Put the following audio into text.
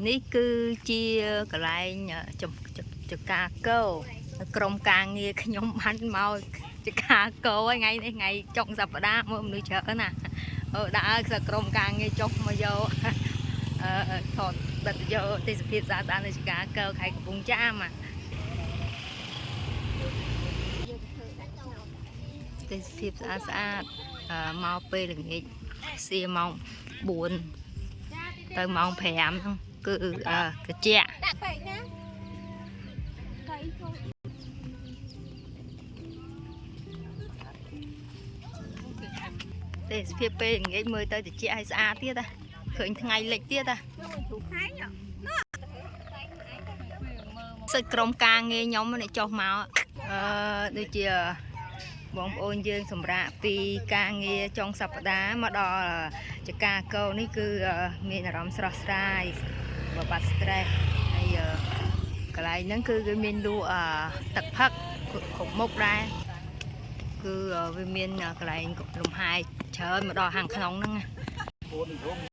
នេះគឺជាកន្លែងចំចការគោក្រុមការងារខ្ញុំបានមកចការគោថ្ងៃនេះថ្ងៃចុងសប្តាហ៍មើលមនុស្សច្រើនណាអឺដើរខ្សែក្រុមការងារចុះមកយកអឺថតបិទយកទេសភាពស្អាតៗនៅចការគោខេត្តកំពង់ចាមអាទេសភាពស្អាតស្អាតអឺមកពេលល្ងាចសៀម៉ោង4ទៅម៉ោង5ហ្នឹងគឺអឺត្រជាក់ ដាក់ពេកណាកៃចូល ទេសភាពពេលល្ងាចមើលទៅត្រជាក់ហើយស្អាតទៀតណាឃើញថ្ងៃលិចទៀតណា ចូលជ្រូកខែង សិតក្រុមការងារខ្ញុំនេះចុះមកអឺដូចជាបងប្អូនយើងសម្រាប់ពីការងារចុងសប្តាហ៍មកដល់ចការកោនេះគឺមានអារម្មណ៍ស្រស់ស្រាយបបាត់ stress ហើយកន្លែងហ្នឹងគឺគេមានលក់អឺទឹកផឹកគ្រប់មុខដែរគឺវាមានកន្លែងលំហែច្រើនមកដល់ហាងក្នុងហ្នឹងណា 4